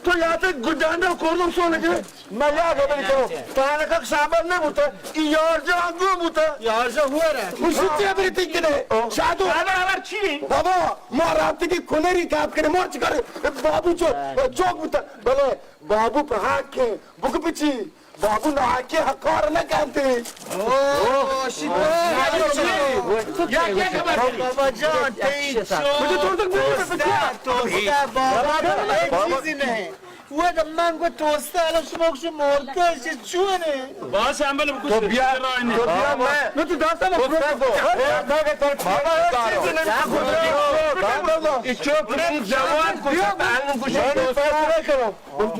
تو یاتے گڈانڈا کوردم سونگے؟ من یاد بری کنو، تانکک شامبل نہ بوتا، ای یارجا انگو بوتا۔ یارجا ہوا رہا۔ خوشی بری تکنے۔ شادو۔ بابا، ما رابطے کی کنری کاپ کرے، ما چکارے؟ بابو چو، چوک بوتا۔ بلے بابو پہ حق کے، بک پچی۔ بابو ناکے حقار نہ کانتے۔ او، شکر۔ بابا جان، تئی چو۔ تو بابا، اے چیزی نہیں۔ وہ من کو توستا، الان شما کچھ مورتا، چی چونے؟ باش، ہم بلے کچھ تو بیا، تو بیا، میں نو تو داستا میں پروف کو۔ بابا، اے چیزی نہیں۔ اچھو، جوان کو، تعلق کچھ دوستا کرو۔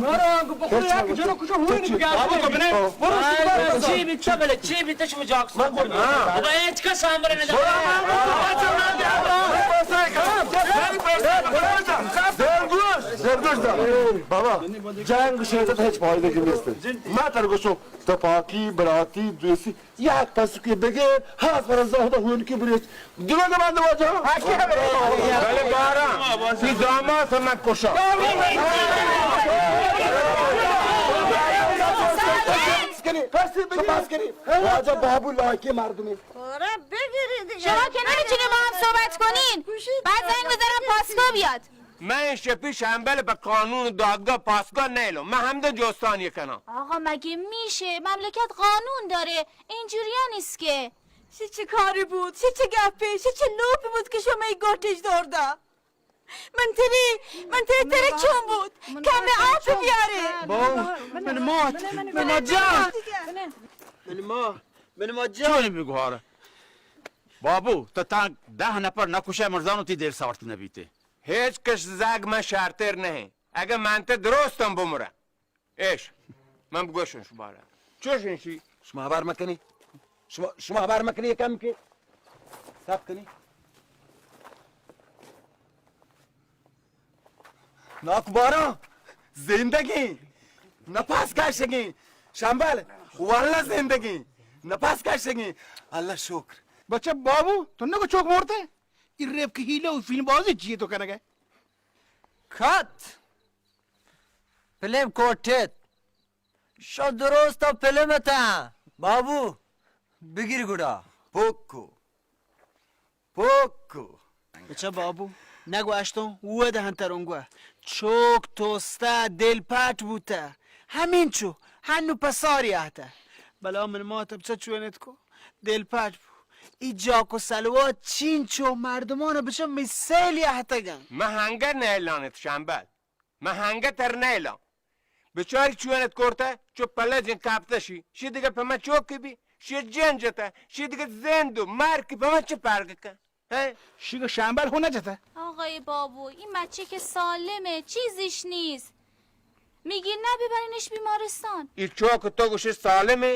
مارا انگو پخو یا کہ جنو کچھ ہوئی نہیں بگار۔ بابا تو بنے، برو شکر۔ چی بیتا بلے، چی بیتا شما جاک سو؟ بابا ہیچ کس ہم بلے نہ۔ زرگوش، زرگوش دا۔ بابا، جنگ شدت ہیچ فائدہ کی نیست۔ ما تر گوشو، تپاکی، براتی، دوستی، یک پسکے بگیر، ہاس پر زہد ہون کی بریچ۔ دلو نہ بند واجہ۔ بلے باران، تی داماد من کشا۔ واجہ بابو لائقی مردمی۔ شما که نمی‌تونید با هم صحبت کنین. بعد زنگ بزنم پاسگاه بیاد. من شپی شنبل به قانون دادگاه پاسگاه نیلم. من همده جستانی کنم. آقا، مگه می‌شه؟ مملکت قانون داره. اینجوریا نیست که. چه، چه کاری بود؟ چه، چه گپی؟ چه، چه لوپی بود که شما ای گوٹش دورده؟ من تری، من تری، تری چون بود؟ کم آپ بیاره. بابو، من مات، من مات جان. من ما، من ما جان. چون می‌گوهاره؟ بابو، تو تا ده نفر نکشه، مرزانو تی دل سارت نبیته. هیچ کس زگ من شرتر نهه. اگه من ته درستم بمره. ایش، من بگوشم شما را. چوش انشی؟ شما هبر مکنی؟ شما، شما هبر مکنی یکم که؟ صبر کنی. ناکو باران زندگی، نفس کشگی. شنبل، واللہ زندگی، نفس کشگی. اللہ شکر. بچہ بابو، تو نگو چوک مورتے؟ ای ریپ کی حیلہ و فیلم بازی چیئے تو کنگے؟ کت. پلیم کوٹت. شو درست پلیم تا. بابو، بگیر گڑا. پوکو. پوکو. بچہ بابو، نگوشتوں، ودا ہنتر انگو. چوک توستا، دل پٹ بوتا. ہمینچو، ہنو پساری آتا. بلا من مات بچہ چونت کو، دل پٹ بو. ای جاک و سلوات چینچو مردمان بچہ می سیلی آتگن. من ہنگہ نیلانت شنبل. من ہنگہ تر نیلاں. بچاری چونت کرتہ، چو پلجن کپتہ شی، شی دگہ پہ من چوکی بی، شی جن جتہ، شی دگہ زند و مرگ پہ من چہ پرگ کن؟ ہیں؟ شی گو شنبل ہو نجتہ. آقای بابو، این بچه که سالمه، چیزیش نیست. میگی نه ببرینش بیمارستان. ای چوک تو گوشی سالمه؟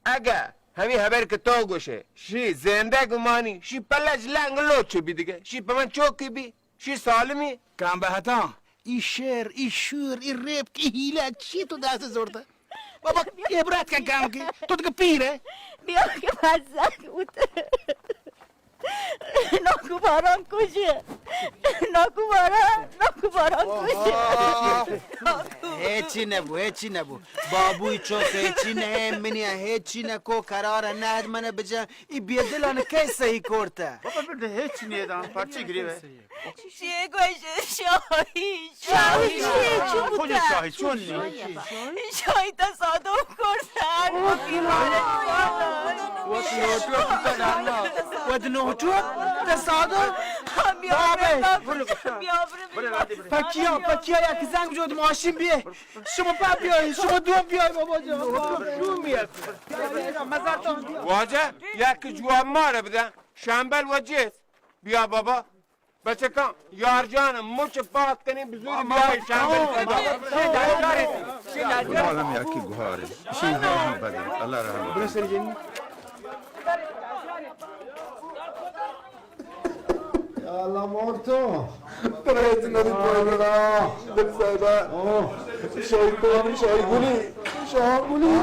اگہ ہمی ہبر کہ تو گوشے، شی زندگ مانی، شی پلج لنگ لوچ بی دگہ، شی پہ من چوکی بی، شی سالمی. کام بہتاں، ای شعر، ای شور، ای ریپ، ای حیلہ چی تو دست زورتا؟ بابا، عبرت کن کم کی، تو دگہ پیر ہے. بیا کہ مزاک بوت. ناکو باران کجے؟ ناکو باران، ناکو باران کجے؟ ہیچی نبو، ہیچی نبو. بابوی چوک ہیچی نہ، منی ہیچی نہ کو، قرار نہ من بجا. ای بے دلان کئی صحیح کرتا؟ بابا، بابا، ہیچ نیدان، پرچی گریوے؟ چی گوش؟ شاہی، شاہی، شاہی، چون بوتا؟ شاہی، چون نی؟ شاہی تصادف کرتا. وت نوٹو کتا ڈالا. وت نوٹو تصادف؟ بابے. پکیا، پکیا، یک زنگ جود ماشین بیے. شما پا بیای، شما دو بیای بابا جان. واجہ، یک جواب مارا بدن. شنبل و جیت. بیا بابا. بچکاں، یار جان، مچ پات کنی بزور بیای شنبل. معلوم یکی گوہارے. شی رحم بدے. اللہ رحم بدے. یا اللہ مورتو. پریز ندی پویلڑا. دل سیدا. اوہ. شاہی پانی، شاہی گلی، شاہ گلی۔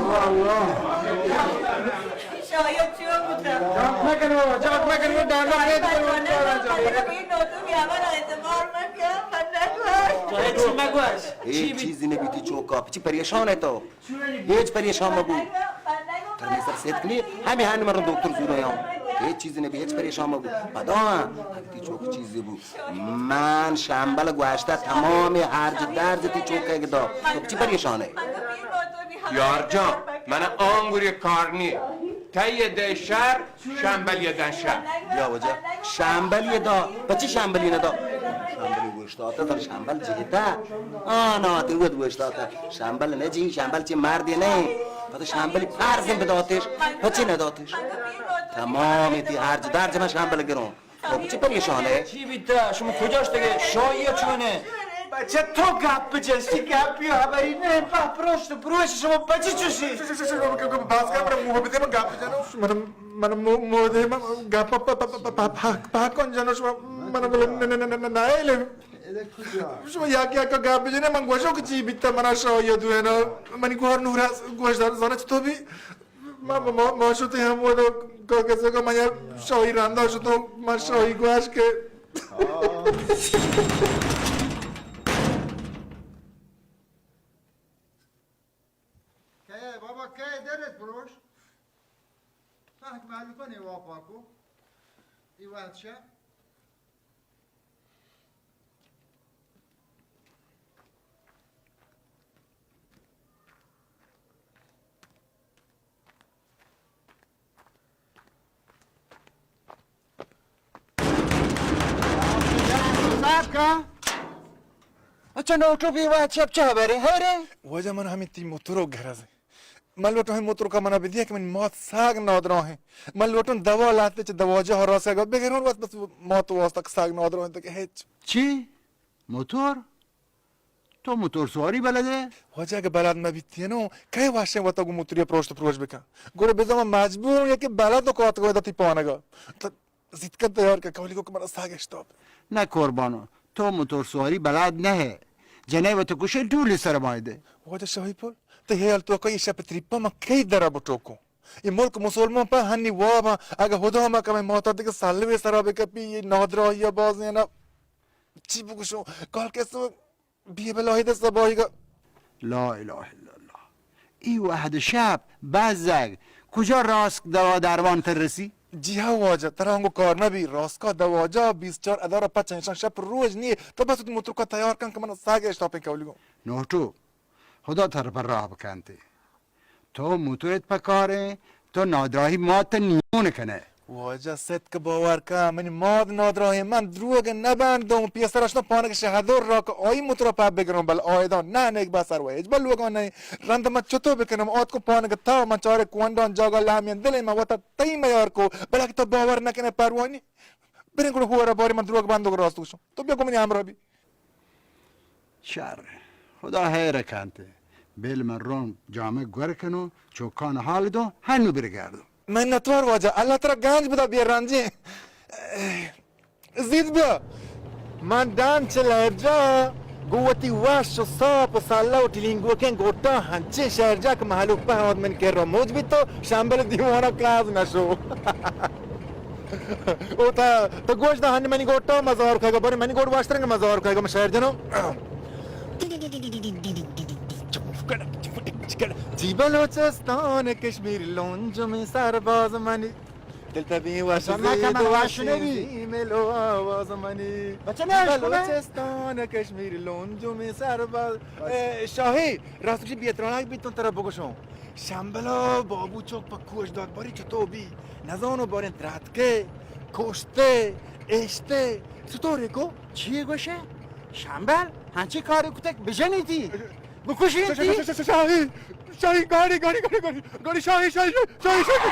شاہی چیو بوتا؟ جاک مکن بابا، جاک مکن، وہ ڈانا ریت کرو، چارا جاک۔ اے چیزی نبی تی چوکا، پچی پریشان ہے تو؟ ہیچ پریشان مبو۔ تر می سر سیت کنی، ہمی ہانی مرن دکتر زورو یاں۔ ہیچ چیزی نبی، ہیچ پریشان مبو۔ پدا ہاں، اگہ تی چوک چیزی بو۔ من شمبل گوشتہ تمام ہرج درج تی چوکا گدا۔ تو چی پریشان ہے؟ یار جان، من آنگوری کار نی۔ تئی دے شر، شمبل یے دن شر۔ بیا واجہ، شمبل یے دا، پچی شمبل یے ندا؟ شمبل گوشتاتا، تر شمبل جہتا۔ آ نا، تی ود گوشتاتا۔ شمبل نہ جی، شمبل چی مردی نہ۔ پتہ شمبل فرض بداتش، پچی نداتش؟ تمام تی ہرج درج من شمبل گروں۔ تو چی پریشان ہے؟ چی بیتا؟ شما کجا شتگے؟ شاہی چون ہے؟ بچہ تو گپ جنسی گپی خبری نہ، پا پروش تو پروش شما بچی چوشی؟ باز گپ را موہ بدے من گپ جنو۔ من، من موہ، موہ دے من گپ پا، پا، پا کن جنو شما من بلو نہ، نہ، نہ، نہ، نہ، نہ، نہ، شما یک یک گپ بجنے من گوشو کہ چی بیتا منا شاہی دوینا منی گوار نور گوش دار زانت تو بھی۔ ما، ما، ما، ما شتیں ہمودا کاغذ کا من یک شاہی رندا شتوں، من شاہی گوش کہ۔ کئے بابا، کئے درت پروش؟ پہک مہلوکانی واپا کو۔ ای وحد شہ۔ اچھا، نوٹو بی واہ چپ چہ برے، ہرے؟ واجہ من ہمیں تی موتورو گرز۔ من لوٹوں ہمیں موتور کا منا بدیا کہ من مات ساگ نادراہ ہیں۔ من لوٹوں دوا لاتے چہ دواجہ ہو راسا گا بگرون وقت بس مات واسطہ ساگ نادراہ ہیں تو کہ ہچ۔ چی؟ موتور؟ تو موتور سواری بلد ئے؟ واجہ اگہ بلد مہ بیتینوں، کئے واشیں وتا گوں موتوریا پروشت پروش بکن؟ گڑا بزاں من مجبور اوں یکے بلد و کاتگو دتی پانگا۔ تو زیتکن تیار کن، کولی گو کہ منا ساگ اشتاپ۔ نہ قربانو، تو موتور سواری بلد نہ ئے۔ جنئے وتا کشے ڈولی سر مائدے۔ واجہ شاہی پل، تو ہیال تو کئی شپ تریپا من کئی درا بٹوکوں؟ اے ملک مسلمان پہ ہنی واباں، اگہ خدا مکن ماتا دگہ سلوے سرا بکپی، اے نادراہیا بازینا۔ چی بگوشوں؟ کال کسو بی بلاہی دست بایگا۔ لا الہ الا اللہ۔ ای وحد شپ بزگ کجا راسک دوا درمان تر رسی؟ جی ہاں واجہ، ترا انگو کار نبی، راسکا دواجہ بیست چار ادارہ پچ انشان شپ روز نیے، تو بس وتی موترکا تیار کن کہ من ساگ اشتاپیں کولی گوں۔ نوٹو، خدا تر پر راہ بکنتے۔ تو موتورت پکاریں، تو نادراہی مات نیون کنئے۔ واجہ ستک باور کن، منی مات نادراہیں، من دروگ نبندوں، پیسر اشتاں پانک شہدور را کہ آئی موتورا پہ بگروں، بل آیداں نہ نیک بسر و ہچ بل لوگاں نہ۔ رند من چطور بکنم؟ آتکوں پانک تا من چارے کوانڈان جاگا لہمین دلے من وتا تئی میار کو، بلکہ تو باور نکنئے پروانی۔ بریں گڑا ہورا بارے من دروگ بندوں راست گوشوں۔ تو بیا گوں منی ہمراہ بی۔ شر، خدا خیر کنت۔ بل من رون جامگ گور کنوں، چوکان حال دوں، ہنو برگردوں۔ منتوار واجہ، اللہ ترا گنج بدا بے رنجیں۔ زید بیا۔ من دان چہ لہرجاہ گوں وتی وش و ساپ و سلہ و ٹلینگوکیں گوٹاں ہنچیں شہرجاہ کہ مہلوک پہ آمد من کرا موج بیت و شمبل دیوانا کاز نشو۔ او تا، تو گوش دا ہنی منی گوٹا مزار کھگا، بری منی گوٹ واشترنگ مزار کھگا، من شہر جنو۔ جی بلوچستان کشمیر لونج میں سرباز منی۔ دل تبی وش زید واشنی ملو آواز منی۔ بچہ نہ، بلوچستان کشمیر لونج میں سرباز۔ اے، شاہی، راست گوشی بے ترانگ بیتوں ترا بگوشوں۔ شمبلا بابو چوک پہ کوش دات، باری چتو بی؟ نزانو باریں دراتکے، کوشتے، اشتے، چطورے کو؟ چی گوشے؟ شمبل، ہنچی کاری کتک بجنی تی؟ بکشی تی؟ شاہی، شاہی، گاڑی، گاڑی، گاڑی، گاڑی، گاڑی، شاہی، شاہی، شاہی، شاہی۔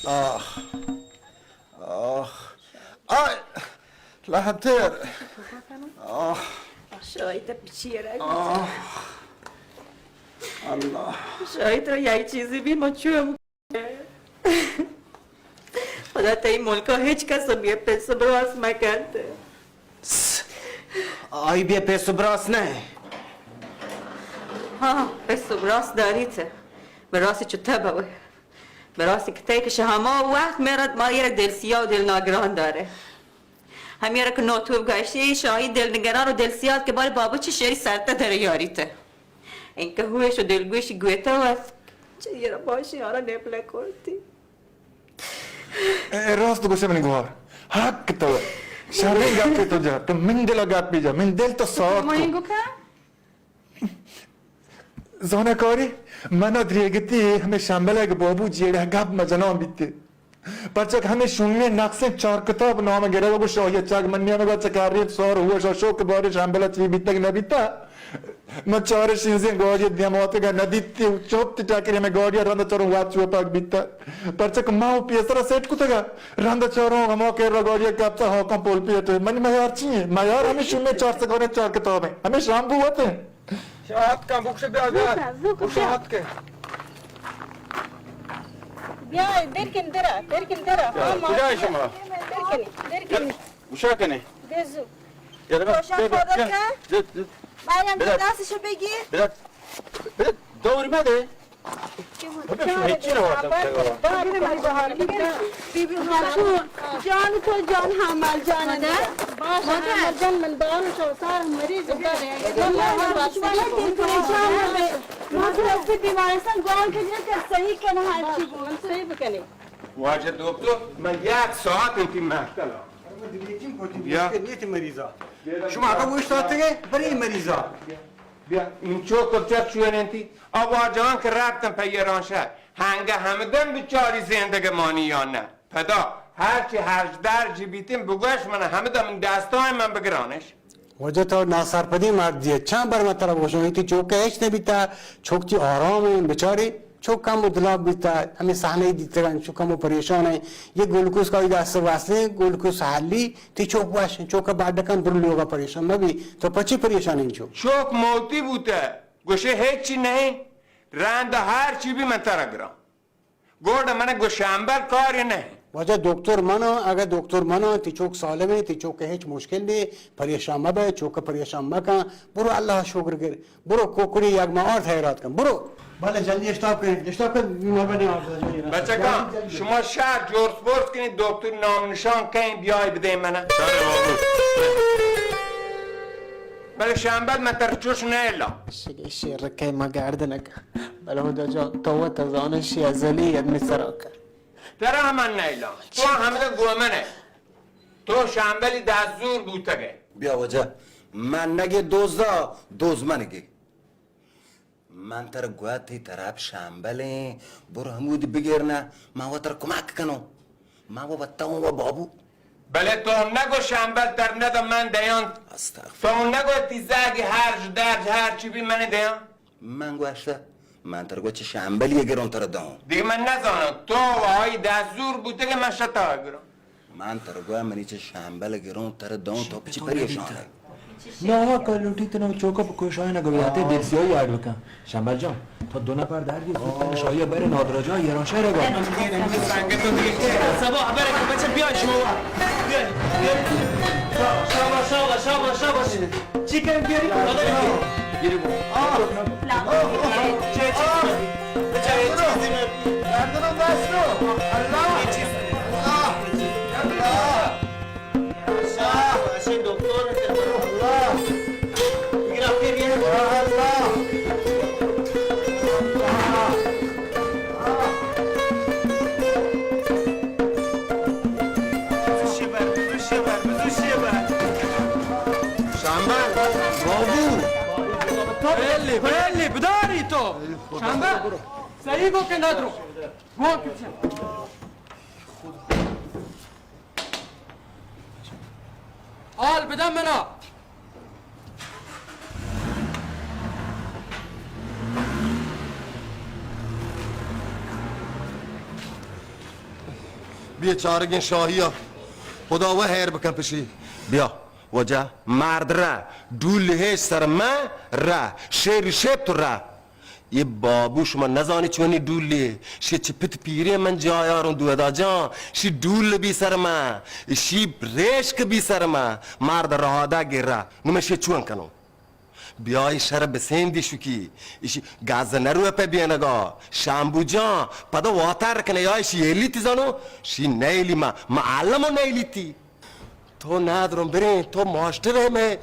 آہ۔ آہ۔ آہ۔ لہتر۔ آہ۔ شاہی، تو پچی را؟ آہ۔ اللہ۔ شاہی، تو یہی چیزی بی من چو خدا تئی ملکا ہچ کس بیا پس و براس مکنت۔ آئی بیا پس و براس نہ۔ ہاں، پس و براس داریت۔ براس چو تب بوے۔ براس کہ تئی کہ شہ ہما وقت میرت ما یہ دل سیاہ و دل ناگران دارے۔ ہمے را کہ نوتو گشتی، شاہی دل نگران و دل سیاد کہ بارے بابو چی شری سرتا در یاریت۔ انکہ ہوش و دلگوش گویتا وت۔ چہ یہ را باشی آرا نیپلے کرتی۔ اے، اے راست گوشے منی گوار۔ حق تو۔ شریں گپے تو جا۔ تو من دل گپے جا۔ من دل تو ساعت کو۔ زانکاری، من ء دریگتی ہمے شمبل ء بابو جیڑہ گپ مجنان بیتے۔ پرچا کہ ہمے شومیں نقصیں چار کتاب نام گرگ و شاہی چاگ من نیمگا چکاری سار ہوش و شوق باری شمبل چی بیتگ نہ بیتا۔ من چار شیزیں گاڑی دیماتگا نہ دیتی و چوت ٹاکری ہمے گاڑی رند چاروں وات چو پاک بیتا۔ پرچا کہ ما و پیسرا سیٹ کتگا رند چاروں ہما کہ گاڑی کپتا ہاکاں پول پیٹ۔ من میار چی ہیں؟ میار ہمے شومیں چار سگانے چار کتاب ہیں۔ ہمے شام بوت ہیں۔ شاہت کن، بکش بیا، بیا۔ زوک، زوک، بکش بیا۔ شاہت کن۔ بیا، در کن درا، در کن درا۔ بیا، ہاں، کجا ماں، شما؟ در کنی، در کنی۔ گوشا کنی۔ بیا زو۔ یا، بیا، بیا، بیا۔ بیا، بیا۔ مریم، بیا۔ دستشو بگیر۔ بیا۔ بیا، دور مده۔ جان تو جان حمل جان ده۔ باش حمل جان، من بارو شو سار مریض۔ ما تو رفتی بیمارستان گوان کنی که صحیح کنه، هر چی بود صحیح بکنی۔ واجه دکتر، من یک ساعت انتی محتلا۔ بیا۔ نیتی مریضا۔ شما اگه وش داتگه برای مریضا۔ بیا، این چوک کپچک چوئن انتی؟ آ واجهان که رفتن پہ ایرانشهر، هنگه همدن بچاری زندگه مانی یا نه؟ پدا هرچی هرج درجی بیتین بگوش من، همدا من دستای من بگرانش۔ واجہ تو ناسرپدی مردی ئے۔ چند بر من ترا گوشوں، تی چوک ء ہچ نہ بیتا، چوک تی آرام ہیں، بچاری چوک کم و دلاپ بیتا، ہمیں صحنہ دیتگن، چوک کم و پریشان ہیں۔ یہ گلوکوز کا دست واسطے، گلوکوز حلی، تی چوک واش، چوک بعد کم برلوگا پریشان مبی، تو پچی پریشان انچو؟ چوک موتی بوتا، گوشے ہچی نہیں، رند ہر چی بھی من ترا گران۔ گوڑ من گو شمبل کاری نہ۔ واجہ دکتر منا، اگہ دکتر منا، تی چوک سالم ہے، تی چوک ہچ مشکل نہیں، پریشان مبے، چوک پریشان مکن، برو اللہ شکر گر، برو کوکڑی یک ماہ اور خیرات کن، برو۔ بلے جلدی اشتاپ کن، اشتاپ کن، مہربانی آپ۔ بچکاں، شما شہر جورس بورس کنی، دکتر نام نشان کہیں بیای بدے منا۔ بلے شمبل من تر چوش نیلا۔ شگے شیر کئے ما گردنک۔ بلے ہدا جان، تو وت زانشی ازلی ادمی سرا کر۔ ترا من نیلا۔ تو ہمدا گومن ہے۔ تو شمبلی دست زور بوتگ ہے۔ بیا واجہ، من نگے دوزا، دوز من گے۔ من تر گوات تئی طرف شمبلیں، برو ہمودی بگیر نا، من و تر کمک کنوں۔ من و بتاؤں و بابو۔ بلے تو نگو شمبل تر ندم من دیان۔ استغفر۔ تو نگو تی زاگی ہرج درج ہر چی بی من دیان۔ من گوشتہ، من تر گو چہ شمبلی گروں تر داؤں۔ دیگہ من نزاناں، تو و آئی دست زور بوتگے من شتا گروں۔ من تر گو منی چہ شمبل گروں تر داؤں، تو پچی پریشان ہے؟ ناحق لوٹی تنو چوکا پہ کوشاں نہ گویاتے دل سیاہی آڑ بکن۔ شمبل جان، تو دو نفر در گیت، زود کن شاہی بر نادرا جان، ایران شہر گا۔ سبا خبر کہ بچہ بیا شما۔ بیا، بیا۔ شاباش، شاباش، شاباش، شاباش۔ چی کن بیاری؟ گیری بو۔ آہ۔ چی، چی، چی؟ بچہ، چی، چی؟ گردنم بستو۔ اللہ۔ اللہ۔ اللہ۔ شاہ، اشی دکتر کے اللہ۔ میرا پھر یہ اللہ۔ شمبل، بابو۔ بلی، بلی، بداری تو۔ شمبل، صحیح گو کہ ندرو۔ گو کہ چه؟ حال بدن منا۔ بیچارگیں شاہیا، خدا و حیر بکن پشی۔ بیا، واجہ، مرد را، ڈول ہیچ سر مہ را، شیر شپ تو را۔ اے بابو، شما نزانی چونی ڈولی، شی چہ پت پیریں من جایاروں دودا جان، شی ڈول بی سر من، شی ریشک بی سر من، مرد رہادا گرا، نو من شی چون کنوں؟ بیا اے شر بسیندی شکی، ایشی گاز نرو پہ بینگا، شامبو جان، پدا واتر کنے یا ایشی ایلیتی زانو، شی نیلی ما، معلم و نیلیتی۔ تو نادروں بریں، تو ماسٹر ئے مئے،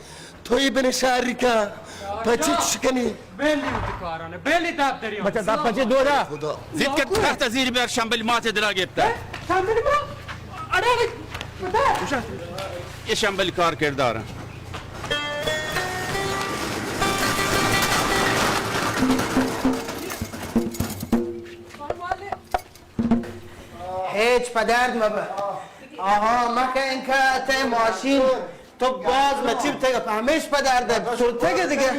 تو اے بنے شاری کا، پچی چش کنی؟ بیلی وتی کارانے، بیلی داب دریان۔ بچہ داب پچی دو دا۔ خدا۔ زیت کہ تخت زیر بیار، شمبل ماتے دلا گپتا۔ اے، شمبل ما؟ اڑے، پتا۔ اے شمبل کار کردار۔ ہیچ پہ درد مبہ۔ آہاں، مکہ انکا تئی ماشین تو باز مچی بتگ، پہ ہمیش پہ درد سرتگ دگہ۔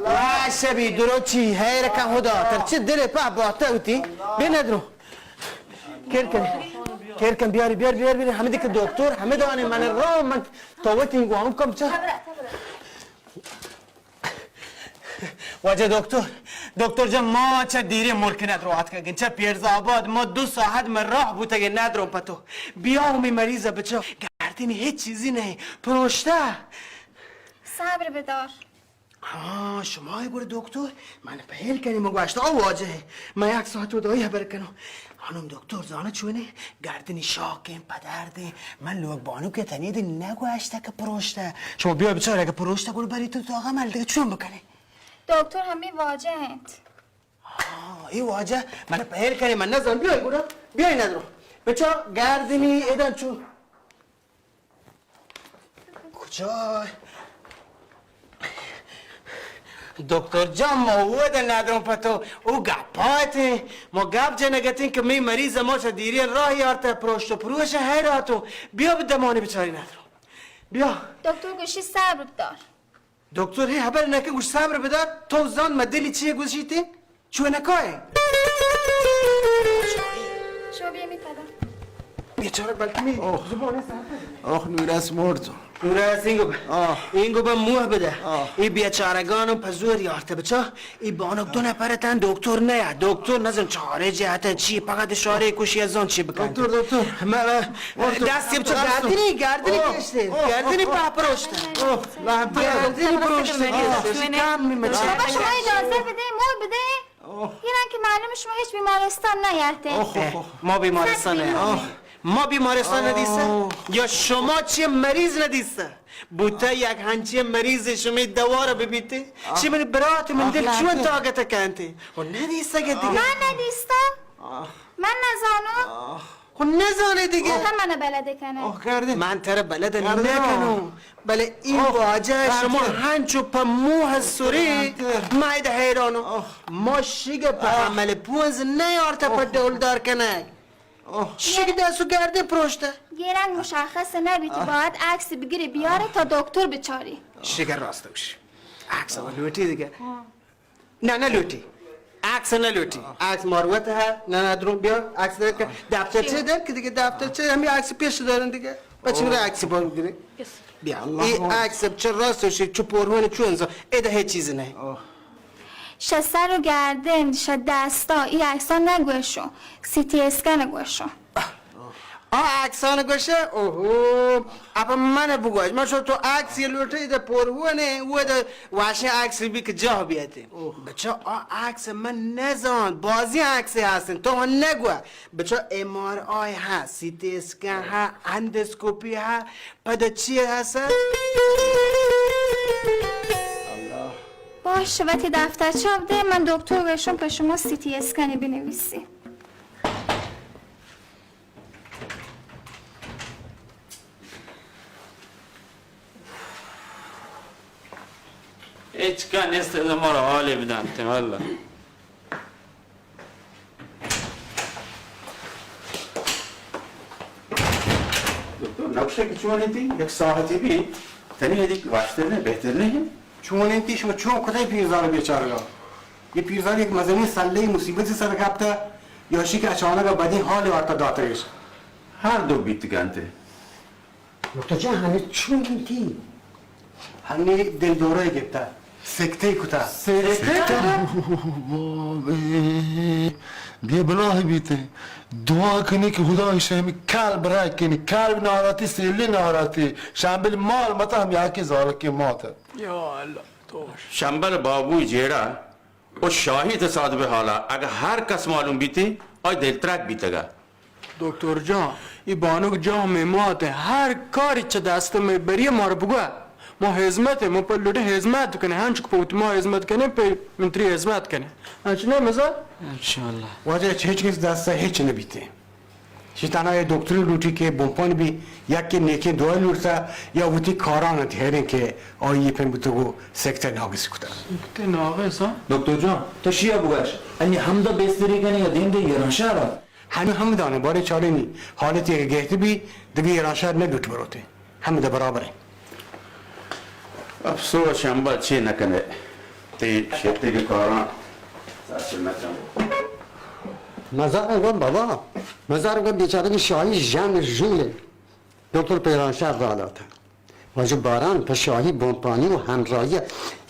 واہ شبی دروچی، حیر کا خدا، ترچی دل پہ باتا ہوتی۔ بے ندرو۔ کیر کن، کیر کن، بیاری، بیار، بیار، بیار، ہمیں دیکھ دکتر، ہمیں دانے من رو، من تو وتی گو ہم کم چا۔ واجہ دکتر، دکتر جان، ما چہ دیریں ملک ندرو آتکگیں، چہ پیرزآباد ما دو ساعت مئے راہ بوتگیں ندروں پہ تو۔ بیا و می مریض ء بچار، گردنی ہچ چیزی نہ انت، پروشتہ۔ صبر بدار۔ ہاں، شما گڑا دکتر، من پہل کنی، من گوشت، او واجہ، من یک ساعت و دائی حبر کنوں۔ خانم دکتر زانہ چونے؟ گردنی شاکیں، پدردیں۔ من لوگ بانو کہ تنی دی نگوشتہ کہ پروشتہ۔ شما بیا بچارے کہ پروشتہ گڑا بری تو تو عمل دیگہ چون بکنے؟ دکتر ہمیں واجہ انت۔ ہاں، اے واجہ من پہل کرے، من نزان، بیای گڑا، بیای ندرو۔ بچا گردنی ادن چو۔ کجا؟ دکتر جان، ما ودا ندروں پہ تو، او گپاتیں، ما گپ جنگتیں کہ می مریض ما چہ دیریں راہ یارتہ، پروشت و پروش حیراتوں، بیا بہ دمانی بچاری ندروں۔ بیا۔ دکتر گوشی صبر دار۔ دکتر ہے حبر نکہ گوش صبر بدار، تو زان ما دلی چیے گوشیتے؟ چونکائے؟ شما بیا می پدا۔ بیچارہ بلکہ می زبان ساعت۔ آخ، نورس مرد۔ نورس، اینگو با۔ آہ۔ اینگو با موہ بدہ۔ آہ۔ ای بیچارگان پہ زور یارتہ بچا۔ ای بانک دو نفر تن دکتر نیا۔ دکتر نزن چارے جہتن چی، فقط شارے کشی ازان چی بکن۔ دکتر، دکتر۔ ما، ما، دستی بچا گردنی، گردنی کشتے۔ گردنی پہ پروشت۔ گردنی پروشت۔ کم می مچا۔ بابا، شما اجازہ بدے، موہ بدے۔ اوہ۔ ایران کہ معلوم شما ہچ بیمارستان نیارتے۔ اوہ، اوہ، اوہ۔ ما بیمارستان سخت نیارتے۔ بیمار۔ ما بیمارستان ندیستہ؟ اوہ۔ یا شما چی مریض ندیستہ؟ بوتہ یک ہنچی مریض شمی دوار ببیتے؟ آہ۔ چی منی برات من دل آہ، چون آہ۔ طاقت کنتے؟ و ندیستہ کہ دیگہ؟ من ندیستہ؟ آہ۔ من نزانو۔ آہ۔ خو نزانے دیگہ۔ تو من بلد کنه۔ اوہ، گردن۔ من ترا بلد گردن۔ نکنو۔ بلے ای اوہ۔ واجہ شما گردن۔ ہنچو پہ موہ سوری، گردن۔ ما ادا حیرانو۔ اوہ۔ ما شیگ پہ اوہ۔ عمل پونز نیارتہ پہ اوہ۔ ڈولدار کنگ۔ اوہ۔ شیگ دست و گردن پروشتہ۔ گیرنگ مشخص نبیت، اوہ۔ باید عکس بگیری بیاری تا دکتر بچاری۔ شیگ راست گوشی۔ عکس و لوٹی دیگہ۔ ہاں۔ نہ، نہ لوٹی۔ عکس نہ لوٹی۔ عکس مروت ہے۔ نہ، نہ، درو بیا۔ عکس در کہ دفتر چے در کہ دیگه دفتر چے ہمیں عکس پیش دارن دیگه۔ پچی میرا عکس بار گرے۔ بیا۔ اللہ اے عکس چه راست شی، چه پرهون، چه انسان۔ ادا هیچ چیز نه۔ اوه۔ شه سر و گردن، شه دستا، ای عکسا نگوشو۔ سی تی اسکن گوشو۔ آ عکسان گوشه، اوهو، اپا من بگوش، من شو تو عکسی لوٹی ده پرهونه، و ده واشین عکس بی که جاه بیاتی. اوه. بچه آ عکس من نزان، بازی عکسی هستن، تو هم نگو. بچه ام آر آی ها، سی تی اسکن ها، اندوسکوپی ها، پد چی هست؟ باش، وتی دفترچه بده، من دکتر گشم که شما سی تی اسکنی بنویسی. هچ کار نیست، ما را حالی بدنت، والله. دکتر، نبشته که چون انتی، یک ساعتی بی، تنی ادیک واشتر نه، بهتر نه؟ چون انتی، شما چون کتای پیرزال بیچارگا؟ یہ پیرزال یک مزنی سلے مصیبتی سر کپتا، یا شی که اچانک بدی حال آرتا داتش. هر دو بیتگنت. دکتر جان، هنی چون انتی؟ هنی دل دوره گپتا. سکتہ کتا۔ سکتہ؟ بے بلاہ بیتے۔ دعا کنی کہ خدا ایشی ہمیں کلب رہ کنی، کلب ناراتی، سیلی ناراتی، شامبل مال متا ہم یاکی زالکی مات۔ یا اللہ، تو شمبل بابوی جیڑہ و شاہی تصادف حالا اگہ ہر کس معلوم بیتی، آئی دل ترک بیتگا۔ دکتر جان، ای بانک جان مے مات، ہر کاری چہ دست مے بری مار بگو۔ ما ہزمت، ما پر لوٹے ہزمت کنے، ہنچ کو پوت ما ہزمت کنے، پہ منتری ہزمت کنے۔ ہنچ نہ مزا؟ انشاءاللہ۔ واجہ چہ ہچ کس دست ہچ نہ بیتے۔ شی تنہا اے دکتری لوٹی کہ بمپان بی، یک کہ نیکیں دعا لوٹتا، یا وتی کاران ات ہیریں کہ آئی پیم بوتگو سکتہ ناگس کتا۔ سکتہ ناگس، ہاں؟ دکتر جان، تو شیا بگش، انی ہمدا بیستری کنی یا دیم دے ایران شہر؟ ہمیں ہمدانے بارے چارینی حالتی کہ گہت بی، دگہ ایران شہر نہ لوٹ بروتے۔ ہمدا برابر ہے۔ افسوس شمبل چی نہ کنے، تی شتی کے کاران سچ نہ کنے۔ مزار گو بابا، مزار گو بیچارہ کی شاہی جان جوئے۔ دکتر پیران شہر را داتا۔ واجہ باران پہ شاہی بمپانی و ہمراہی۔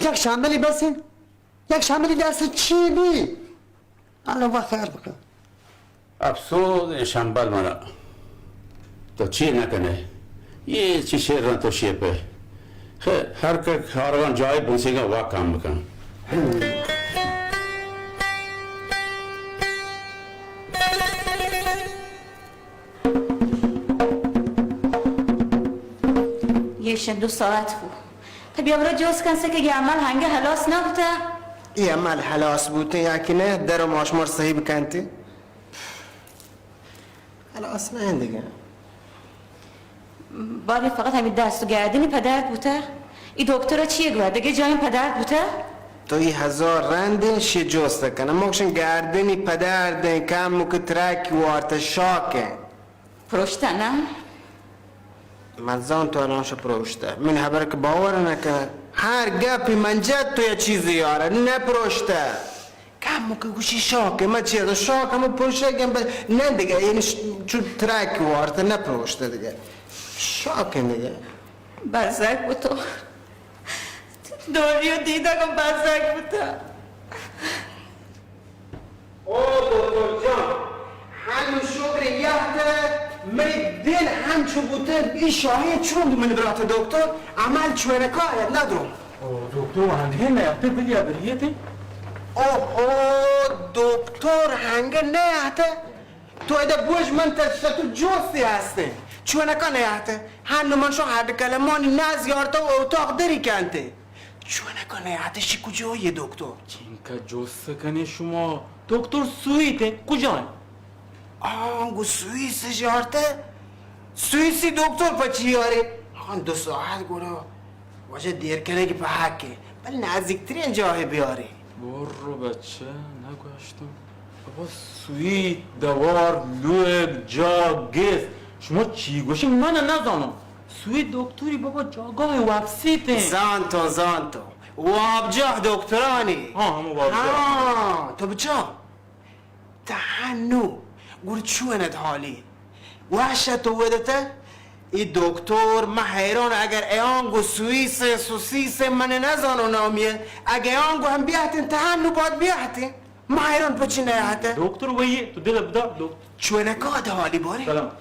یک شاملی بس انت؟ یک شاملی درس چی بی؟ اللہ و خیر بکن۔ افسوس اے شمبل منا۔ تو چی نہ کنے؟ یہ چی شعر رہا تو شعر پہ؟ خیر، ہر کہ کاروان جائے بنسے گا وا کام بکن۔ یہ شن دو ساعت بو۔ تو بیا برو جوز کن سے کہ یہ عمل ہنگے ہلاس نہ بوتا۔ یہ عمل ہلاس بوتے یا کہ نہ، در و ماشمار صحیح بکنتے۔ ہلاس نہ ہیں دیگه۔ بارے فقط ہمیں دست و گردنی پدرد بوتا۔ ای دکتر چیے گوا؟ دیگه جاہیں پدرد بوتا؟ تو ای ہزار رندیں شی جوست کنه۔ مکشن گردنی پدردیں، کم مک ترک وارت شاکه۔ پروشتا نه؟ من زان تو الان شو پروشتا۔ من خبر که باور نکن۔ هر گپی من جد تو یه چیزی یاره۔ نه پروشتا۔ کم که گوشی شاکه، من چی از شاک هم پروشگم ب-، نه دیگه، یعنی ش-، چون ترک وارت نه پروشته دیگه۔ شاکه دیگه۔ بزگ بوتو۔ دوری و دیدگم بزگ بوتا۔ او دکتر جان، همین شکر یهت، می دل همچو بوته، ای شاهی چون من برات دکتر، عمل چونه کارت ندرو۔ او دکتر، هنگه نیاته بلی ابریته؟ اوهو، دکتر هنگه نیاته؟ تو ادا بوش من تر ستو جوستی هسته. چونه کنه یهته؟ هنو من شو هر کلمانی نز یارتا و اتاق دری کنته. چونه کنه یهته شی کجایی دکتر؟ چینکا جوست کنه شما؟ دکتر سوئیسه، کجا؟ آه، گو سوئیس ژارته؟ سوئیسی دکتر پچی یاری؟ آن دو ساعت گڑا واجہ دیر کنه که په حقه. بل نزدیکترین جاه بیاری. برو بچه، نگوشتم. بابا سوئیس، دوار، لوگ، جا، گس. شما چی گوشی من نزانم. سوئیس دکتری بابا جاگاه وپسیته. زانتو، زانتو. وابجاه دکترانی. ها، همو وابجاه. ها، تو بچا. تهنو، گڑ چون ات حالی؟ وحشت و ودته؟ ای دکتر، من حیران اگر ایانگو سوئیس، سوسیس، من نزانو نامیه، اگه ایانگو هم بیاتین، تهنو باید بیاتین. من حیران پچی نیاته. دکتر ویه، تو دل بدار، دکتر. چونه کات حالی باری؟ سلام.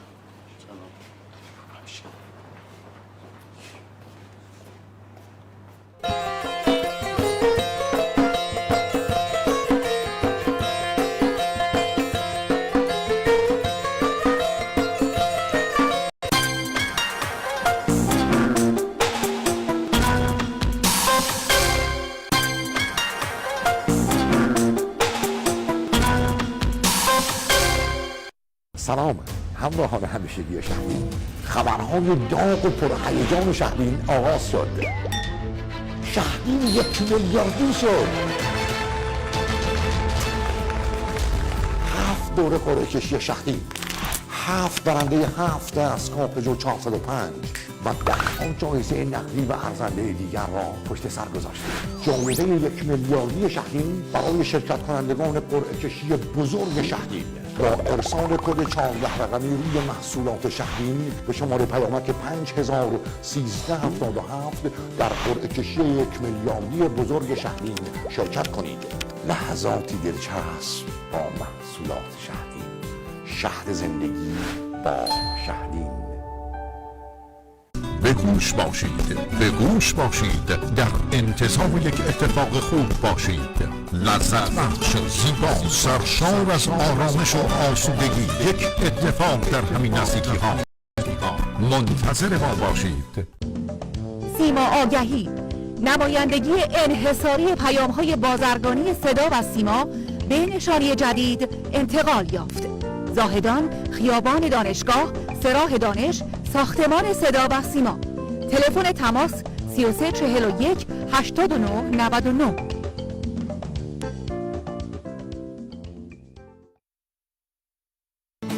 سلام همراهان همیشگی شهدین. خبرهای داغ و پرهیجان شهدین آغاز شد. شهدین یک میلیاردی شد. هفت دوره قرعه کشی شهدین. هفت برندهٔ هفت اسکاپ جو چهارصد و پنج و ده‌ها جایزهٔ نقدی و ارزندهٔ دیگر را پشت سر گذاشتیم. جایزهٔ یک میلیاردی شهدین برای شرکت کنندگان قرعه کشی بزرگ شهدین با ارسال کد چهارده رقمی روی محصولات شهدین به شمارهٔ پیامک پنج هزار و سیزده هفتاد و هفت در قرعه کشی یک میلیاردی بزرگ شهدین شرکت کنید. لحظاتی دلچسب با محصولات شهدین. شهد زندگی با شهدین. به گوش باشید، به گوش باشید، در انتظار یک اتفاق خوب باشید. لذت بخش، زیبا، سرشار از آرامش و آسودگی، یک اتفاق در همین نزدیکی ها. منتظر ما باشید. سیما آگهی، نمایندگی انحصاری پیام‌های بازرگانی صدا و سیما به نشانی جدید انتقال یافت. زاهدان، خیابان دانشگاه، سه راه دانش، ساختمان صدا و سیما. تلفن تماس: سی و سه چهل و یک هشتاد و نه نود و نه.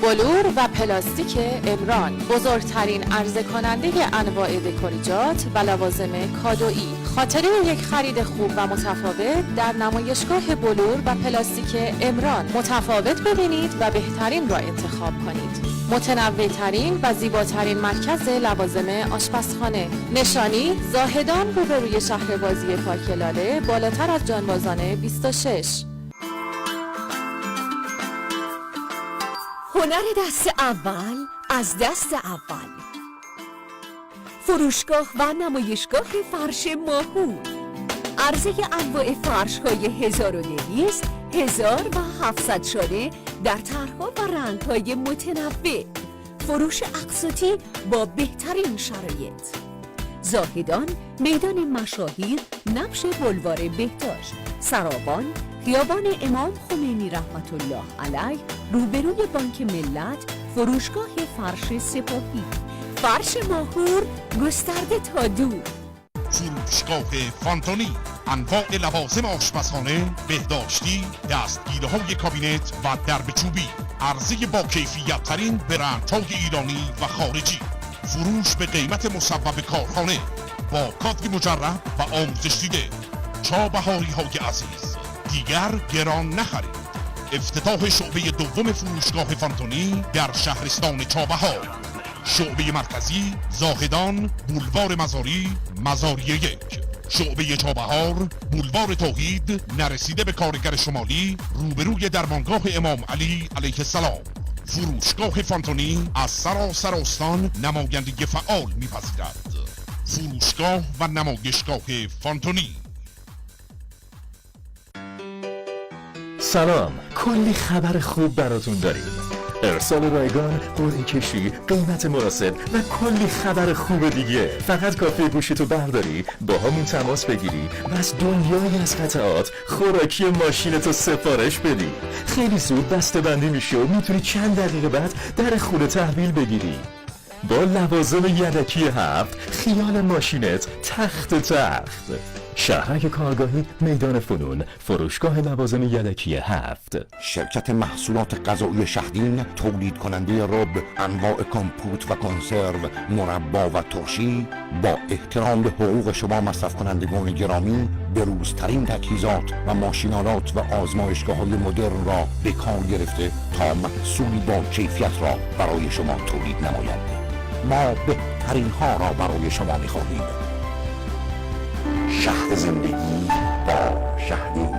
بلور و پلاستیک امران، بزرگترین عرضه کنندهٔ انواع دکوریجات و لوازم کادویی. خاطرهٔ یک خرید خوب و متفاوت در نمایشگاه بلور و پلاستیک امران. متفاوت ببینید و بهترین را انتخاب کنید. متنوع ترین و زیباترین مرکز لوازم آشپزخانه. نشانی: زاهدان، روبروی شهر بازی پارک لاله، بالاتر از جانبازان بیست و شش. هنر دست اول از دست اول. فروشگاه و نمایشگاه فرش ماهور. عرضهٔ انواع فرش‌های هزار و دویست، هزار و هفتصد شانه در طرح‌ها و رنگ‌های متنوع. فروش اقساطی با بهترین شرایط. زاهدان، میدان مشاهیر، نبش بلوار بهداشت، سرابان، خیابان امام خمینی رحمت الله علیه، روبروی بانک ملت، فروشگاه فرش سپاهی. فرش ماهور، گسترده تا دور. فروشگاه فانتونی، انواع لوازم آشپزخانه، بهداشتی، دستگیره‌های کابینت و درب چوبی، عرضهٔ با کیفیت ترین برندهای ایرانی و خارجی، فروش به قیمت مصوب کارخانه با کادر مجرب و آموزش دیده. چابهاری های عزیز، دیگر گران نخرید. افتتاح شعبهٔ دوم فروشگاه فانتونی در شهرستان چابهار. شعبهٔ مرکزی، زاهدان، بولوار مزاری، مزاری یک. شعبهٔ چابهار، بولوار توحید، نرسیده به کارگر شمالی، روبروی درمانگاه امام علی علیه السلام. فروشگاه فانتونی از سراسر استان نمایندگی فعال می‌پذیرد. فروشگاه و نمایشگاه فانتونی. سلام، کلی خبر خوب براتون داریم. ارسال رایگان، قرعه کشی، قیمت مناسب و کلی خبر خوب دیگه. فقط کافیه گوشیتو برداری، با همون تماس بگیری و از دنیایی از قطعات خوراکی ماشینتو سفارش بدی. خیلی زود بسته‌بندی می‌شه و می‌تونی چند دقیقه بعد در خونه تحویل بگیری. با لوازم یدکی هفت، خیال ماشینت تخت تخت. شهرک کارگاهی، میدان فنون، فروشگاه لوازم یدکی هفت. شرکت محصولات غذایی شهدین، تولید کنندهٔ رب، انواع کمپوت و کنسرو، مربا و ترشی، با احترام به حقوق شما مصرف کنندگان گرامی، بروزترین تجهیزات و ماشین‌آلات و آزمایشگاه‌های مدرن را به کار گرفته تا محصولی با کیفیت را برای شما تولید نماید. ما بهترین ها را برای شما می‌خواهیم. شهد زندگی با شهدین.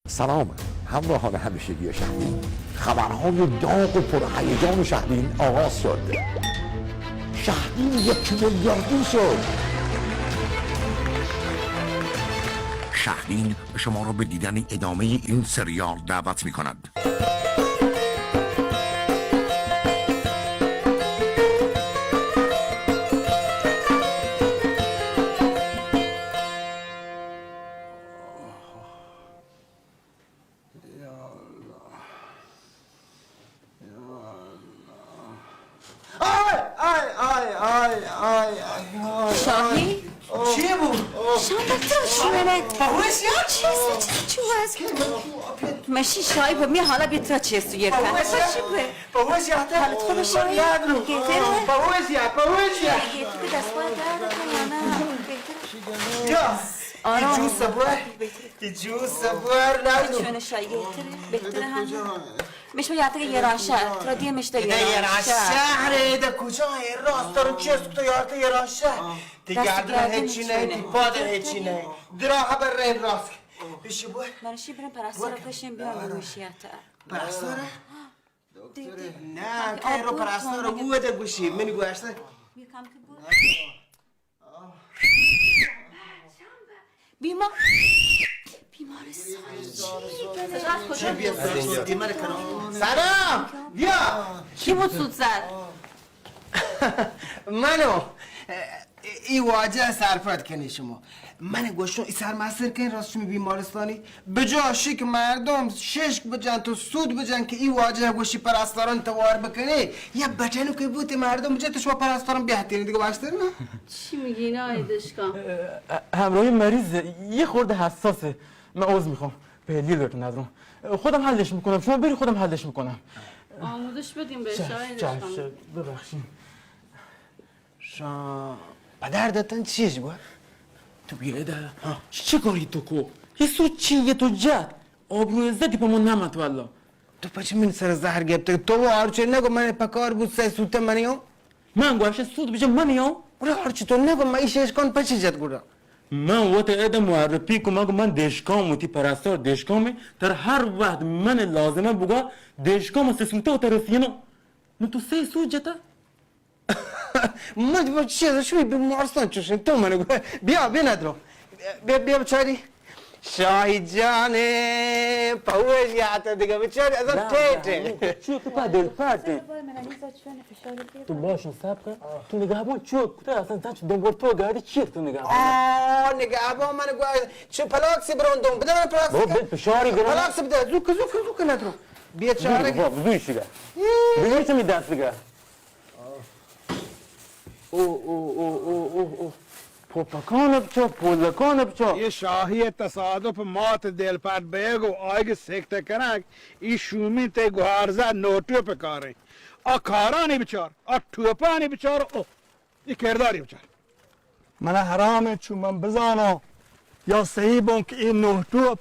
سلام همراهان همیشگی شهدین. خبرهای داغ و پرهیجان شهدین آغاز شد. شهدین یک میلیاردی شد. شهدین شما را به دیدن ادامهٔ این سریال دعوت می‌کند. آی، آی، آی، آی، آی، آی، آی. شاهی؟ چی بود؟ شام بخیر، شما. پهوش یا؟ چیست، چیست، چی وضع؟ مشی شاهی به می حالا بیت را چیست، یه کار. پهوش یا؟ پهوش یا؟ حالت خوب شاهی؟ بهتره؟ پهوش یا، پهوش یا؟ تو که دستگاه درد تو یا نه؟ بهتره؟ یا. آرام. ای جوس بور. ای جوس بور، نه. چون شاهی بهتره؟ بهتره هم. می‌شه یارت که ایرانشهر، ترا دیگه می‌شه ایرانشهر. ایرانشهر، ده کجا؟ راست رو چیست تو یارت ایرانشهر؟ تی گردن هیچی نه، تی پاد هیچی نه. درا خبر رین راست. پیش بور. من شی برم پرستار پشم بیام بگوشی اتا. پرستار؟ دکتر. نه، که رو پرستار بو ده گوشی، من گوشته. یکم که بور. بیمار، بیمارستان. چی بیمارستان؟ سلام، بیا. کی بود سود زد؟ منو. ای واجه سرپد کنی شما. من گوشتم ای سر مسر کن راست شما بیمارستانی. بجا شی که مردم ششک بجن تو سود بجن که ای واجه گوشی پرستاران توار بکنی. یا بچنو که بوتی مردم بجن تو شما پرستاران بهترین دیگه باشتر نه؟ چی میگی اینا ای دشکان؟ همراهی مریض یه خورده حساسه. من عذر میخوام. پهلی لوٹ ندارم. خودم حلش میکنم. شما بری خودم حلش میکنم. آموزش بدیم به چشم، شاید چشم، اشکان. ببخشید. شان پدر دتن چیش گوه؟ تو بیایده. ها. چه کاری تو کو؟ یه سو چی یه تو جد؟ آبرو عزتی په مون نمت والله. تو پچه من سر زهر گرفته؟ تو و آرچه نگو من پکار بود سه سوته منی هم؟ من گوشه سود بجه منی هم؟ اوره آرچه تو نگو من ایش اشکان پچه جد گوڑا. من وت ادا معرفی کمک من دشکام وتی پرستار دشکامه تر هر وقت من لازمه بگا دشکام سه سوته و ترسینا. نو تو سه سوت جتا؟ من چیز شوی بیمارستان چوشن تو منو گو-، بیا، بیا ندرو. بیا، بیا بچاری. شاهی جانه، پوش یاته دیگه بچاری، ازم ٹیٹه. چیو تو پا دل پاته. تو باشن صبر کن. تو نگاه بون چیو کتا اصلا زن چه دنبال تو گردی چیه تو نگاه بون؟ آه، نگاه بون من گو-، چه پلاکسی برون دون. بده من پلاکسی. بابا، بل فشاری گرم. پلاکسی بده. زوک، زوک، زوک ندرو. بیچاره. بابا، بزوی شده. بزوی چه می دست دیگه. او، او، او، او، او، او. پوپکان بچا، پولکان بچا. یہ شاہی تصادف مات دلپٹ بیگ و آیگ سکت کنگ، ای شومی تے گوہارزا نوٹو پہ کاریں. آ کارانی بچار، آ ٹوپانی بچار، او، ای کرداری بچار. من حرام چو من بزاناں یا صحیح بوں کہ اے نوہ ٹوپ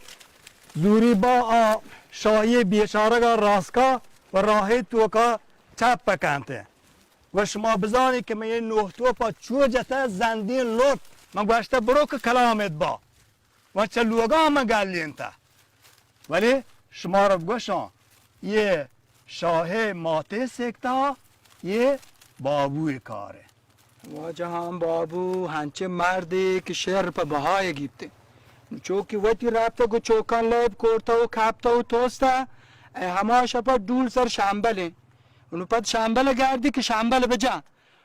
زوری با آ شاہی بیچارگا راسکا و راہی توکا چپ پکنتے. و شما بزانی کہ من یہ نوہ توپا چو جتہ زندین لوٹ، من گوشتہ برو کہ کلامت با. و چہ لوگا من گلینتہ. ولی شمارا گوشاں، یہ شاہے ماتے سیکتہ، یہ بابوئے کارے. واجہاں بابو ہنچیں مردے کہ شعر پہ بہائے گیپتے. چو کہ وتی رپتہ گو چوکاں لیب کورتہ و کپتہ و توستہ، اے ہما شپا ڈول سر شمبلیں. انو پد شمبل گردی کہ شمبل بجا.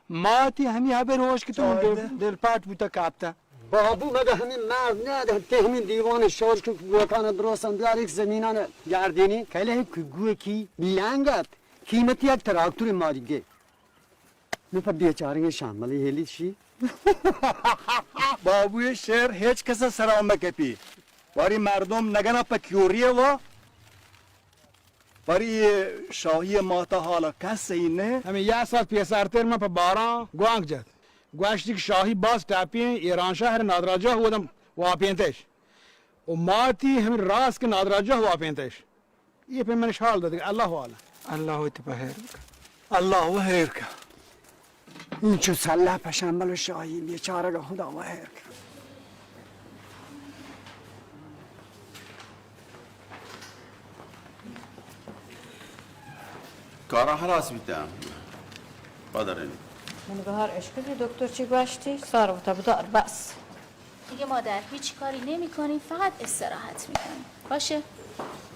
ماتی ہمی ہبر ہوش کہ تو دل، دل پاٹ بوتا کاپتا. بابو مگہ ہمیں مرد نہ دہ تے ہمیں دیوان شور کہ گوکان درستان بیار ایک زمینان گردینی. کلے کہ گوکی لنگت قیمتی یک تراکتور ماری گے. نو پہ بیچاریں شامل ہیلی شی. بابوی شعر ہیچ کس سرا مکپی. واری مردم نگنا پہ کیوریے وا. پری شاہی ماتا حالا کس ای نہ. ہمیں یا سال پیسرتر من پہ باران گوانک جت. گوشتی کہ شاہی باز ٹاپی ہیں، ایران شہر نادراجہ ودم واپینتش. و ماتی ہمیں راست کہ نادراجہ واپینتش. یہ پہ منش حال داد کہ اللہ والا. اللہ وتی پہ خیر بکن. اللہ و خیر کن. اینچو سلہ پشن بلو شاہی بیچارگ خدا و خیر کن. کارا خلاص بیتہ. پدرین. من گوهر اشکتی دکتر چی گوشتی؟ سار وتا بدار بس. دیگه مادر هیچ کاری نمی‌کنیم، فقط استراحت می‌کنیم. باشه؟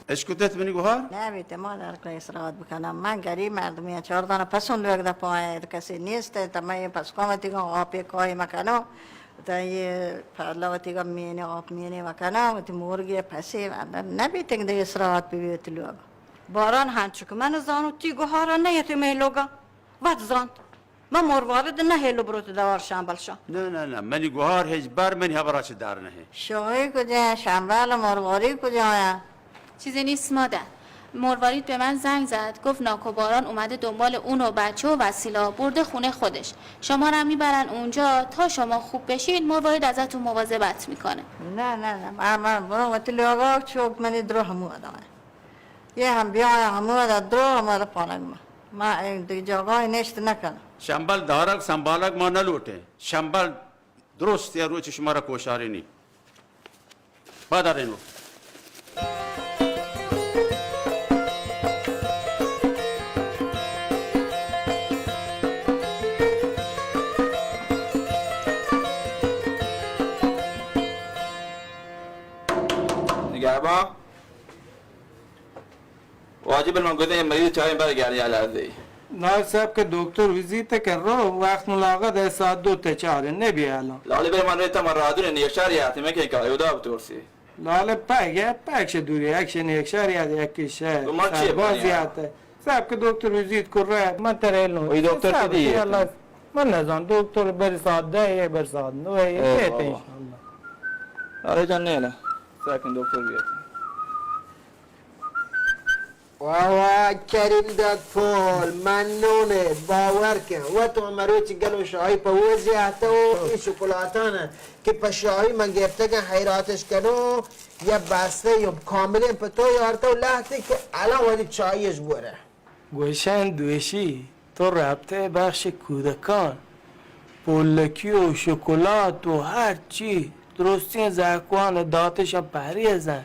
اشکتت منی گوهر؟ نه بیته مادر که استراحت بکنم. من گریب مردمی، چهار دانه پسون لوگ ده پایه، کسی نیست. تا من یه پس کام تیگا آپی کای مکنم. تا یه پلا وتیگا مینه، آب مینه مکنم. وتی مرگی پسی نبیتنگ ده استراحت ببیت لوگ. باران هنچو که من زانو تی گوهارا نیتی می لوگا. وت زانت. من مروارید نه هیلو بروت دوار شامبل شان. نه، نه، نه، منی گوهار هیچ بر منی هبرا چه دار نه. شاهی کجا، شامبل مرواری کجا آیا؟ چیزی نیست مادر. مروارید به من زنگ زد، گفت ناکو باران اومده دنبال اون و بچه و وسیله برده خونه خودش. شما رو هم می‌برن اونجا تا شما خوب بشین، مروارید ازتون مواظبت می‌کنه. نه، نه، نه، من، من برو وتی لوگا چوک منی درو همو آدمه. یه هم بیا همو آدم درو همو آدم پانگ ما. ما این دیگه جاگاهی نشت نکنم. شمبل دارگ سنبالگ ما نلوٹیں. شمبل درست یا روچ شما را کوشارینی. بدارینو. نگهبان. واجب من گوشت، اے مریض چاریں بر گردی الازی. نا صاحب کہ دکتر وزیت کن رو، وقت ملاقات ہے ساعت دو تا چار، نبی الان. لالی بر من ریتا من رادون نیکشار یاتی، من کہ کاری ادا بترسی. لالی پگ، پگ چه دوری، یک چه نیکشار یاد، یک چه تو من چی سرباز بنی؟ یاتی. صاحب کہ دکتر وزیت کن رو، من ترا ایلوں. وہی دکتر صاحب، کدی ہے؟ اللہ، من نزان، دکتر بر ساعت ده، بر ساعت نو، اے بابا. انشاءاللہ. لالی جان نیلا، صاحب کہ دکتر بیاد. وا وا، کریم داد پول، ممنونت، باور کن. و تو مروچی گلو شاهی په وزی اته و این شکلاتانه که په شاهی من گرفتگه حیراتش کنو، یا بسته یا کاملین په تو یارته و لحظه که الان وادی چایش بوره. گوشن دوشی، تو رابطه بخش کودکان، پولکی و شکلات و هر چی، درستیں زہکوان داتشان پہریزن.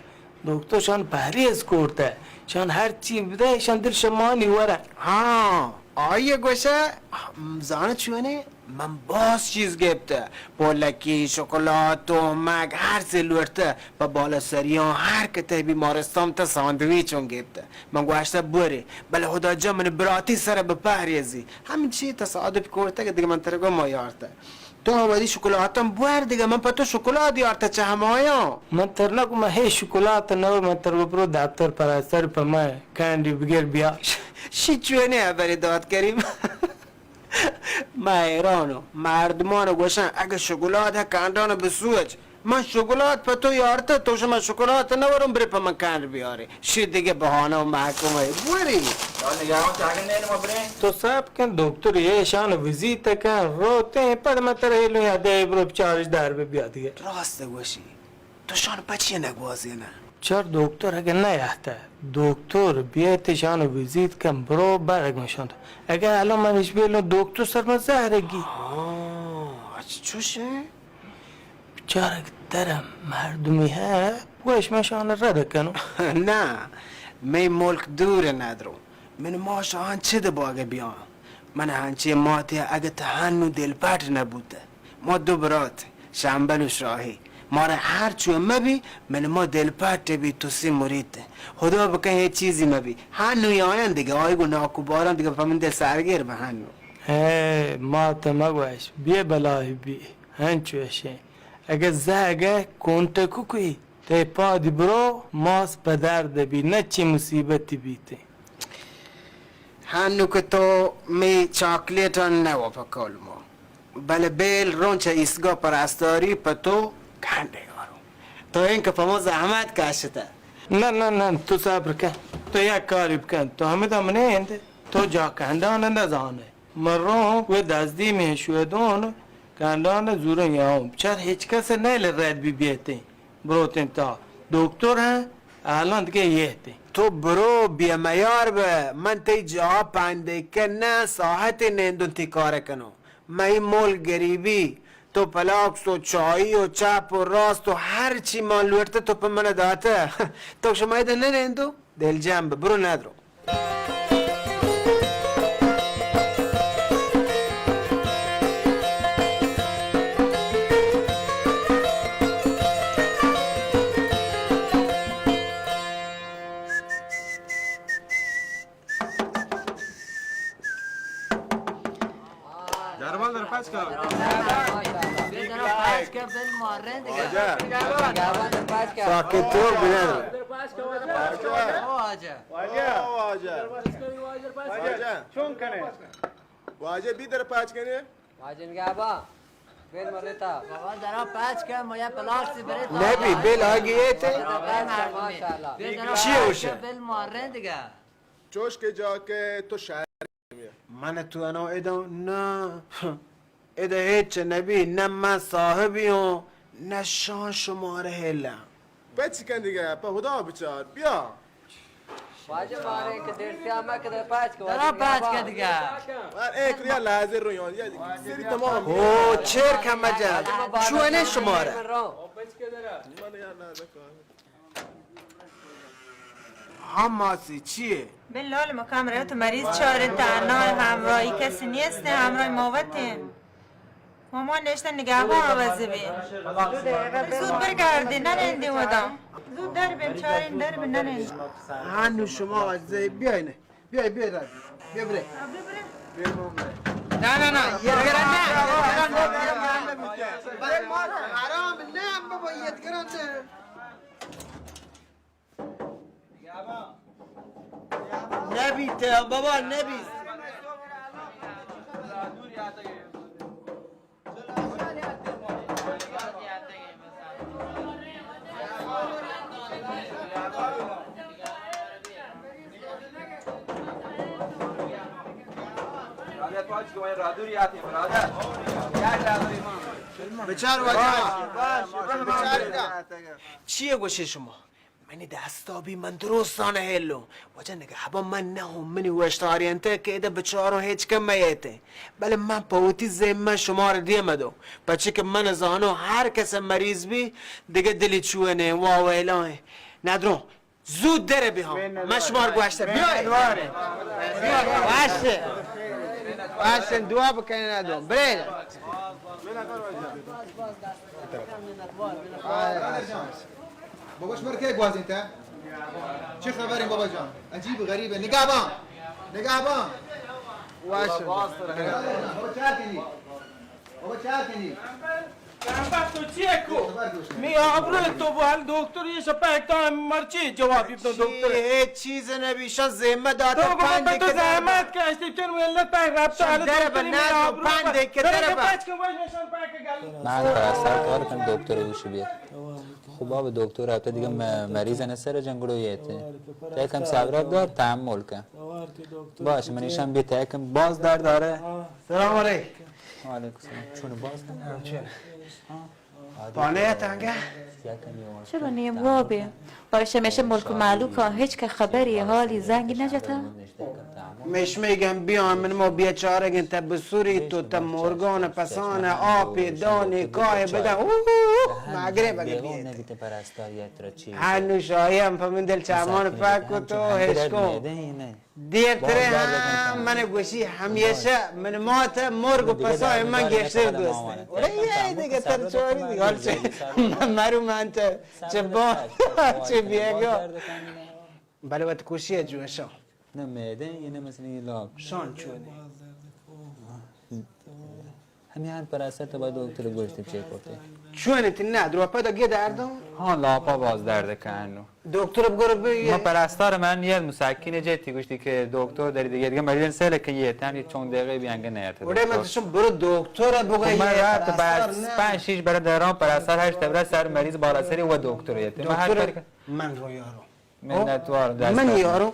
دکتر شان پہریز کرتہ. شان ہر چی بدہ، شان دل شمانی ورہ. ہاں، آئی گوشہ، زانہ چونے، من باز چیز گپتہ. پولکی، شکلات، تومک، ہر چی لوٹتہ. پہ بالا سریان ہر کتہ بیمارستان تہ ساندویچون گپتہ. من گوشتہ بورے، بلے خدا جان من براتی سر بپہریزی. ہمین چی تصادف کرتہ کہ دگہ من ترگو ما یارتہ. تو ہماری شکلاتم بور دگہ، من پہ تو شکلات یارتہ چہ ہمایاں. من تر نگو من ہے شکلات نور، من تر گو برو دفتر پر سر پہ من کینڈی بگر بیا. شی چونے ہبری داد کریم. من حیرانو، مردمان گوشن اگہ شکلات ہے کانڈان بسوچ. من شکلات پہ تو یارتہ، تو شما شکلات نورم برے پہ من کانڈ بیارے. شی دگہ بہانہ و محکمہ بوری. تو سب کن دکتر ایشان وزیت کن روتے، پد من ترا ایلو یا دے برو چارش دار بہ بیا دگہ. راست گوشی. تو شان پچی نگوازینہ؟ چر دکتر اگہ نیاہتہ، دکتر بیایت شان وزیت کن برو برگ مشانت. اگہ الان من اش بیلوں دکتر سر من زہرگی. ہاں، اچ چوش ہے؟ چارگ ترا مردمی ہے، گوش من شان رد کنو. نہ، مئے ملک دور ندرو. من ما شان چد باگ بیان؟ من ہنچیں ماتے اگہ تہ ہنو دلپٹ نبوتہ. ما دو برات، شمبل و شاہی، مارا ہر چو مبی، من ما دلپٹ بی تو سی مریت. خدا بکن ہیچ چیزی مبی. ہنو آیان دگہ، آئی گو ناکو باران دگہ پہ من دل سرگیر بہ ہنو. ہے، مات مگوش، بے بلاہی بی، ہنچو اشیں. اگہ زہگہ کونٹکو کوئی، تئی پادی برو، ماس پہ درد بی، نہ چی مصیبتی بیتیں. ہنو کہ تو می چاکلیٹان نوا پہ کلمو، بلے بیل رون چہ ایستگاہ پرستاری پہ تو کنڈے آرو. تو اینکہ پہ ما زحمت کشتہ. نہ، نہ، نہ، تو صبر کن. تو یک کاری بکن. تو ہمدا منے اند، تو جا کنڈان نزانے. من رون و دزدی من شودون کنڈان زورن یاون. چر ہچ کس نیل رد بی بیتیں. بروتیں تا دکتر ہیں، الان دگہ یہتیں. تو برو، بے میار بہ، من تئی جاہ پندے کن نہ، ساعت نندون تئی کار کنو. مئی مول گریبی، تو پلاکس و چائی و چپ و راست و ہر چی ما لوٹتہ تو پہ من داتہ. تو شما ادا نہ نندو؟ دلجم بہ، برو ندرو. دربان در پاس کن. در پاس کن، بل مارن دیگه. واجه. ساکت تو بلند. واجه. واجه. واجه. واجه. چون کنه؟ واجہ بی در پاچ کنے؟ واجہ نگہبان، بل مرتا. بابا، درا پاچ کن، ما یا پلاک سی برے تا. نبی، بل آگی ایتے. ماشاءاللہ. چی ہوشے؟ بل مارن دیگہ. چوش کہ جا کہ تو شاعر. من تو انو ادو نہ. ادا ہچ نبی، نہ من صاحبی ہوں، نہ شان شمار ہلا. پچ کن دیگہ، پہ خدا بچار، بیا. واجہ مارے کہ دیر سیاہ مہ کدے پاچ کن، درا واجہ پاچ نگہبان. کن دیگہ. ور ایک ریال حاضر رو یون، یا سری تمام. او، چیر کم مجا. چونے شمار. من یار نہ. ہاں ماسی، چیے؟ بل لال مقام رہت مریض چارے، تنہا، ہمراہی کسی نیست، ہمراہ ما وتیں. و ما نشتن نگہبان عوض بی. زود برگردی، ننندی ودا. زود در بین، چارین در بین، ننندی. ہاں، نو شما عوض بیاین. بیا، بیا، راجی. بیا برے. نہ، نہ، نہ، یہ گرن نہ. بل ما حرام نہ، بابا، یہ گرن نہ. نبی تے بابا، نبی. بچار واجہ. بچار. چیے گوشے شما؟ منی دستا بی، من درستان ہیلوں. واجہ نگہبان، من نہ ہوں، منی وشتاری انت کہ ادا بچاروں ہچ کم میت. بلے من پہ وتی ذمہ شمار دیم دو. پچے کہ من زانوں ہر کس مریض بی، دگہ دلی چوئے نے، واویلائیں. ندروں، زود در بی ہاں. من شمار گوشتہ، بیائے. واش. واش، دعا بکنین ادو. برے. بگوش مر کے گوازینتا؟ چه خبریں بابا جان؟ عجیب غریب ہے. نگہبان. نگہبان. واش. بابا چار کنی. بابا چار کنی. تو چیے کو؟ می آبرو تو بال دکتر، یہ شپا ایک تو مرچی جوابی تو دکتر. اے چیز نبی، شان زحمت داتا. تو بابا پنج تو زحمت کشتی، چن ملت پہ رب تو در بنا. پنج دے کے در بنا. من پرستار کار کن دکتر گوش بیا. خب بابا دکتر، اب تو دیگه م-، مریض نه سر جنگڑو یه تے. تے کم صبر دار، تحمل کن. باش، من ایشان بی تے کم باز درد داره. سلام علیکم. وعلیکم سلام. چون باز؟ چون؟ پانه تنگه؟ چرا نیم وابه؟ باشه میشه ملک و مالوکا هیچ که خبری، حالی، زنگی نجتا؟ مش میگم بیان، من ما بیچارگن تا بسوری تو تا مرگان پسان آپی دانی کای بدن. اوه، اوه، اوه، مگرب اگه بیت. هنو شایم په من دل چمان پاک کتو هشکو. دیرتر هم من گوشی همیشه من مات مرگ و پسای من گشتر دوست. اوڑے یہ دیگه تر چوری دیگه حال چه مرو من چه با چه بیگا. بلے وت کوشی ء جوشاں. نہ معدہ ء، نہ مثلاً یہ لاپ. شان چونے؟ ہمیں ہر پر اثر تو باید دکتر گوشت چیک کرتے. چونے تن نہ درو پدا گے دردوں؟ ہاں، لاپا باز درد کنو. دکتر بگر بی. ما پرستار من یه مسکین جتی گوشتی که دکتر داری دیگه، دیگه مریض سه لکه یه تن یه چون دقیقه بیانگه نیت. وڑے من تو شم برو دکتر بگا. من یه رات پرستار بس نه. پنج شیش بر درام پرستار هشت بر سر مریض بالا سری و دکتر یه. من هر دکتر پر من رو یارو. منتوار، دست من درد یارو نکنه.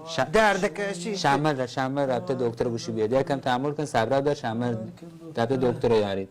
ش-، درد کشی. شمه در، شمه رابطه دکتر گوشی بیاد. یکم تحمل کن، صبر دار، شمه رابطه دکتر یارید.